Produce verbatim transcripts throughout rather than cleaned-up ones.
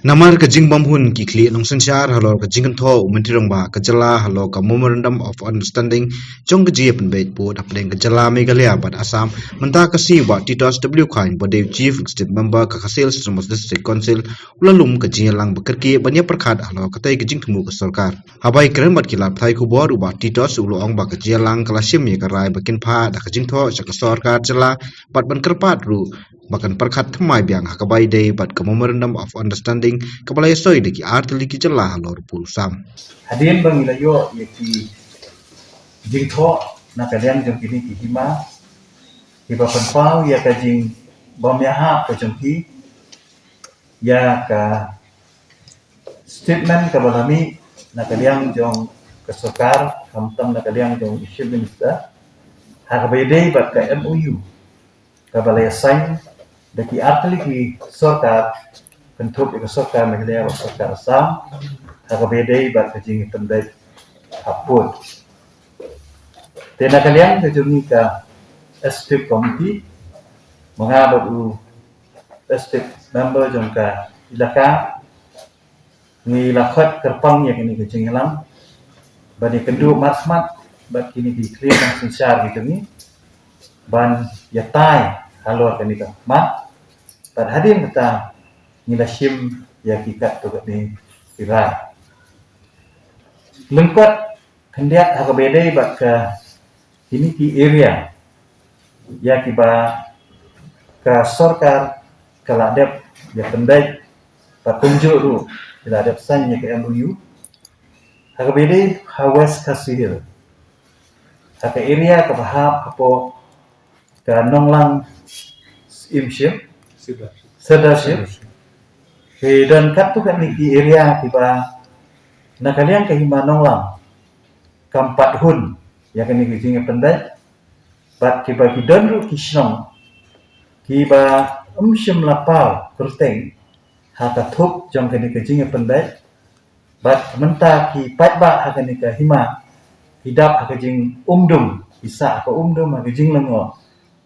Namar ka jingbymhun ki khlieh nongsynshar halor ka jingkynthoh u Myntri Rangbah ka jylla halor ka Memorandum of Understanding jong ka jingïapynbeit pud hapdeng ka jylla Meghalaya bad Assam, mynta ka sngi u Bah Titos W Chyne, ba dei u Chief Executive Member ka Khasi Hills Autonomous District Council, u la lum ka jingïalang ba kyrkieh ban ïapyrkhat halor katei ka jingthmu ka sorkar. Haba ïakren bad ki lad pathai khubor, u Bah Titos u la ong ba ka jingïalang ka la shim ïa ka rai ba kin phah da ka jingthoh sha ka sorkar jylla bad ban kyrpad ruh ba kan pyrkhat thymmai biang ha kaba ïadei bad ka Memorandum of Understanding kaba la ïasoi da ki artylli ki jylla halor u pul u sam. Hadien ba ngi la ïoh ïa ki jingthoh na ka liang jong kine ki hima kiba pynpaw ïa ka jingbymïahap ka jong ki ïa ka statement kaba la mih na ka liang jong ka sorkar, khamtam na ka liang jong u Chief Minister, ha kaba ïadei bad ka M O U kaba la ïasain da ki artylli ki sorkar, kynthup ïa ka sorkar Meghalaya bad sorkar Assam, ha kaba ïadei bad ka jingïapynbeit hapud. Te na ka liang ka jong ngi ka Executive Committee, ma nga bad u Executive Member jong ka Elaka, ngi la khot kyrpang ïa kane ka jingïalang ban ïakynduh markhmat bad kine ki khlieh nongsynshar ki jong ngi ban ïatai halor kane ka khmat. Bad hadien kata ngi la shim ïa ki katto katne ki rai. Lyngkot khyndiat ha kaba ïadei bad ka kine ki area ïa kiba ka sorkar ka la dep ïapynbeit, bad kumjuh ruh ki la dep sign ïa ka M O U. Ha kaba ïadei ha West Khasi Hills, ha ka area kaba hap hapoh ka Nonglang Imshim, Sirdarship, ki don katto katne ki area kiba na ka liang ka hima Nonglang kam pat hun ïa kane ka jingïapynbeit, bad kiba ki don ruh ki shnong kiba ym shym la paw kyrteng ha ka thup jong kane ka jingïapynbeit, bad mynta ki paidbah ha kane ka hima ki dap ha ka jingumdum, ki sah ha ka umdum, ha ka jinglyngngoh,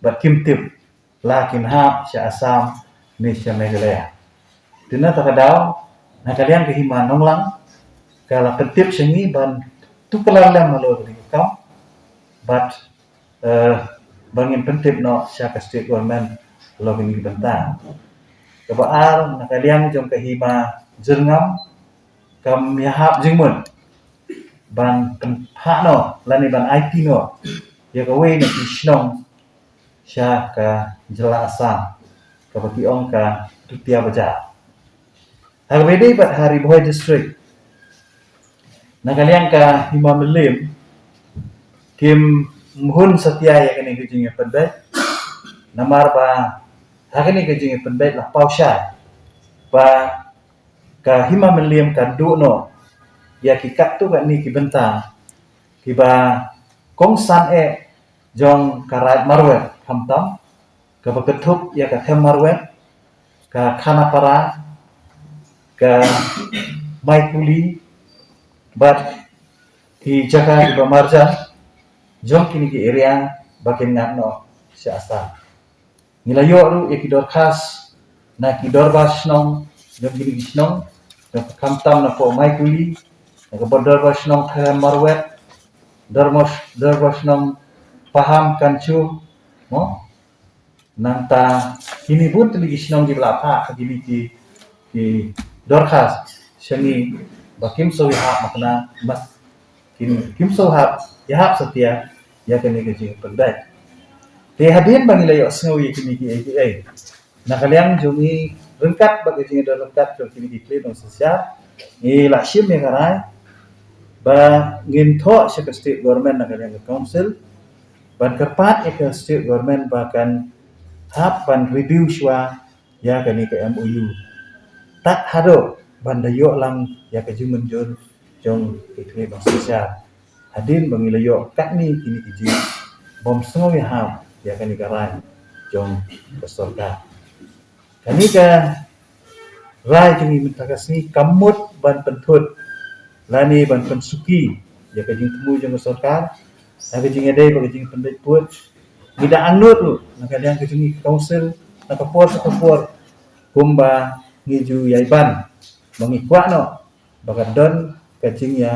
bad kim tip la kin hap sha Assam ne sha Meghalaya. Te na kata ka daw, na ka liang ka hima Nonglang ka la pyntip sha ngi ban tuklar lem halor kane ka kam, bad eh, ba ngin pyntip noh sha ka State Government halor kine ki bynta. Kaba ar, na ka liang jong ka hima Jyrngam kam ïahap jingmut ban pynphah noh lane ban aiti noh ïa kawei na ki shnong sha ka jylla Assam kaba ki ong ka Dutia Bazar. Ha kaba ïadei bad ha Ri Bhoi District, na ka liang ka hima Mylliem kim hun satia ïa kane ka jingïapynbeit, namar ba ha kane ka jingïapynbeit la paw shai ba ka hima Mylliem kan duh noh ïa ki katto katne ki bynta kiba kongsan eh jong ka Raid Marwet, khamtam kaba kynthup ïa ka Them Marwet, ka Khanapara, ka Maikuli, bad ki jaka kiba marjan jong kine ki area ba kin ngat noh sha Assam. Ngi la ïoh ruh ïa ki dorkhas na ki dorbar shnong jong kine ki shnong, jong ka, khamtam na poh Maikuli, na ka dorbar shnong Them Marwet, dorbar, dorbar shnong Paham Kanchu, mo? Nangta kine bun tylli ki shnong kiba la phah ha kine ki, ki dorkhas sha ngi ba kim sngewhap makna, mas kim, kim sngewhap ïahap satia ïa kane ka jingpynbeit. Te hadien ba ngi la ïohsngew ïa kine kiei kiei, na ka liang jong ngi ryngkat bad ka jingïadon ryngkat jong kine ki khlieh nongsynshar, ngi la shim ïa ka rai ba ngin thoh sha ka state government na ka liang ka council ban kyrpad ïa ka state government ba kan hap ban review shuwa ïa kane ka M O U tad haduh ban da ïoh lang ïa ka jingmynjur jong ki khlieh nongsynshar, hadien ba ngi la ïoh katne kine ki jingbym sngewhap ïa kane ka rai jong ka sorkar. Kane ka rai jong ngi mynta ka sngi kam mut ban pynthut lane ban pynsuki ïa ka jingthmu jong ka sorkar ha ka jingïadei bad ka jingpynbeit pud. Ngi da angnud ruh na ka liang ka jong ngi ka council na ka por sha ka por kumba ngi ju ïai ban Ba ngi kwah noh ba ka don ka jingïa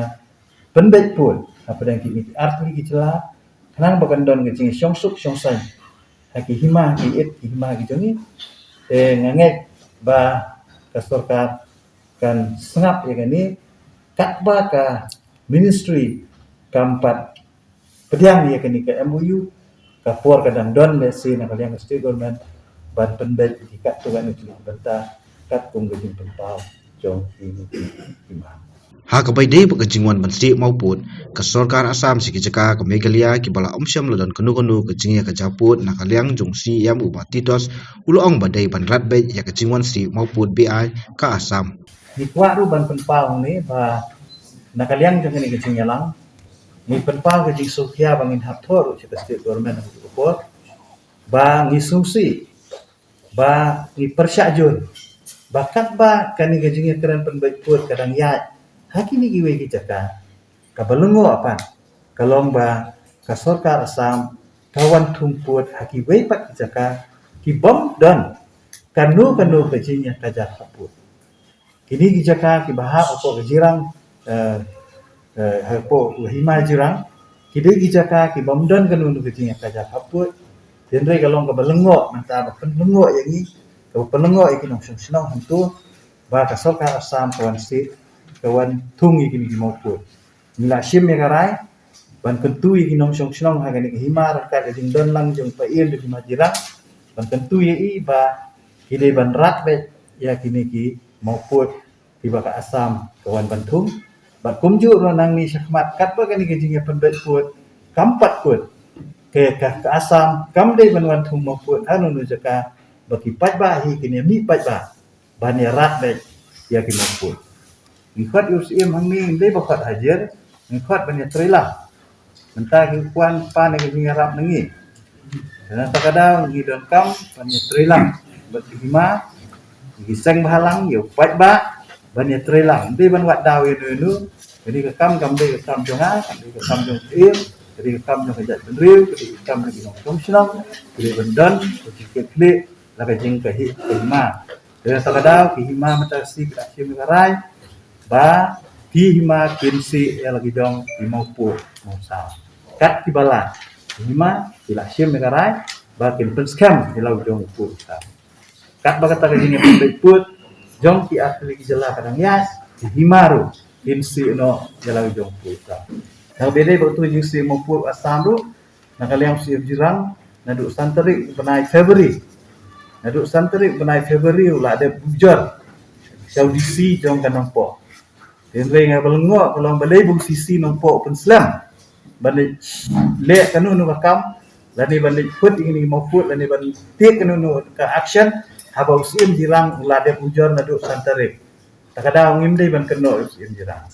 pynbeit pud hapdeng kine ki artylli ki jylla, khnang ba kan don ka jingïa shongsuk shongsaiñ ha ki hima ki it, ki hima ki jong ngi. Te nga ngeit ba ka sorkar kan sngap ïa kane, katba ka ministry kam pat pdiang ïa kane ka M O U, ka por ka dang don lehse na ka liang ka state government ban pynbeit ïa ki katto katne ki bynta katkum ka jingpynpaw jong kine ki hima. Ha kaba ïadei bad ka jingwan ban sieh mawpud, ka sorkar Assam sha ki jaka ka Meghalaya kiba la ym shym la don kano kano ka jingïakajia pud na ka liang jong u C E M u Bah Titos, u la ong ba dei ban rat beit ïa ka jingwan sieh mawpud B I ka Assam. Ngi kwah ruh ban pynpaw hangne ba na ka liang jong kane ka jingïalang, ngi pynpaw ka jingsngewkhia ba ngin hap thoh ruh sha ka state government ha kane ka por, ba ngi sngewsih, ba ngi pyrshah jur ba katba kane ka jingïakren pynbeit pud ka dang ïaid ha kine kiwei ki jaka, kaba lyngngoh pat ka long ba ka sorkar Assam ka wan thung pud ha kiwei pat ki jaka ki bym don kano kano ka jingïakajia pud. Kine ki jaka kiba hap hapoh ka jirang, eh, eh, hapoh ka hima jirang, ki dei ki jaka ki bym don kano kano ka jingïakajia pud. Hynrei ka long kaba lyngngoh, mynta ba pynlyngngoh ïa ngi, kaba pynlyngngoh ïa ki nongshong shnong hangto, ba ka sorkar Assam ka wan sieh, ka wan thung ïa kine ki mawpud. Ngi la shim ïa ka rai ban kyntu ïa ki nongshong shnong ha kane ka hima ryngkat ka jingdon lang jong paidbah hima jirang, ban kyntu ïa i ba ki dei ban rat beit ïa kine ki mawpud kiba ka Assam ka wan ban thung. Bad kumjuh ruh nangne shakhmat katba kane ka jingïapynbeit pud kam pat kut, ka, ka, ka Assam kam dei ban wan thung mawpud ha kano kano jaka, ba ki paidbah hi kin ïa mih paidbah ban ïa rat beit ïa ki mawpud. Ngi khot ïa u Syiem hangne, ym dei ba khot hajir, ngi khot ban ïa trei lang. Mynta ki kwah pan ïa ka jingïarap na ngi. Te na kata ka daw ngi donkam ban ïa trei lang bad ki hima, ki seng bhalang, ïa u paidbah, ban ïa trei lang. Ym dei ban wad daw ïa uno uno. Kane ka kam kam dei ka kam jong nga, kam dei ka kam jong u Syiem, ka dei ka kam jong ka jaitbynriew, ka dei ka kam jong ki nongshong shnong, ka dei ban don ka jingkitkhlieh la ka jong ka hi-, ka hima. Te na kata ka daw ki hima mynta ka sngi ki la shim ïa ka rai ba ki hima kin sieh ïa la ki jong ki mawpud mawsaw. Kat kiba la, ki hima ki la shim ïa ka rai ba kin pynskhem ïa la ki jong u pud u saw. Katba kata ka jingïapynbeit pud jong ki artylli ki jylla ka dang ïaid, ki hima ruh kin sieh noh ïa la ki jong u pud u saw. Nang ba dei ba uto u jingsieh mawpud u Assam ruh, na ka liang u Syiem Jirang, naduh san tarik u bnai February. Naduh san tarik u bnai February u la dep ujor sha u D C jong ka Nongpoh. Hynrei nga ba lyngngoh ka long balei ba u C C Nongpoh u pynslem ban leit leh kano kano ka kam, lane ban leit put ïa kine ki mawpud, lane ban take kano kano ka action, haba u Syiem Jirang u la dep ujor naduh san tarik. Ta ka daw ngim dei ban kynnoh ïa u Syiem Jirang.